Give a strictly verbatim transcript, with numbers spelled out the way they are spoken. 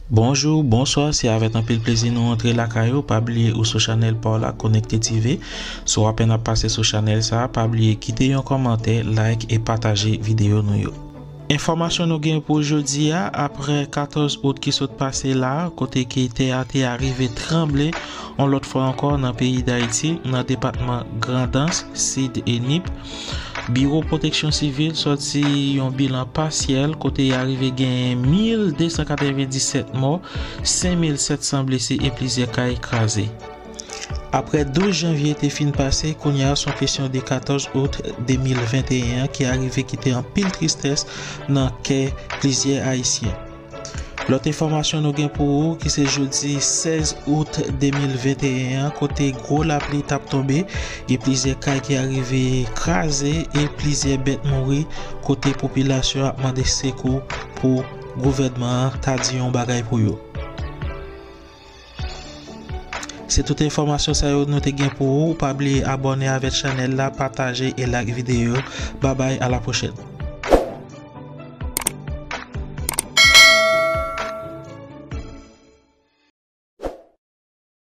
Bonjou, bonswa, se avèk anpil plezi nou antre lakay ou. Pa bliye ou sou chanèl pa w la, Konekte T V. Si w apèn ap pase sou chanèl sa a, pa bliye kite yon kòmantè, like e pataje videyo nou yo. Enfòmasyon nou gen pou jodi a, apre katòz out ki sot pase la, kote ke tè a te arive tranble yon lòt fwa ankò nan peyi Dayiti, nan depatman Grandans, Sid e Nip. Biwo Pwoteksyon Sivil sòti yon bilan pasyèl kote y arive genyen mil de san katrevenndisèt mò, senk mil sèt san blese e plizyè kay kraze. Apre douz janvye te fin pase, kounye a se yon kesyon de katòz out de mil venteyen an ki arive kite anpil tristès nan kè plizyè Ayisyen. Lòt enfòmasyon nou gen pou ou ki se jodi sèz out de mil venteyen an, kote gwo lapli t ap tonbe, gen plizyè kay ki arive kraze e plizyè bèt mouri, kote popilasyon ap mande sekou pou gouvènman an ta di yon bagay pou yo. Se tout enfòmasyon sa yo nou te gen pou ou. Pa bliye abòne avèk chanèl la, pataje e like videyo yo. Babay, a la pwochèn.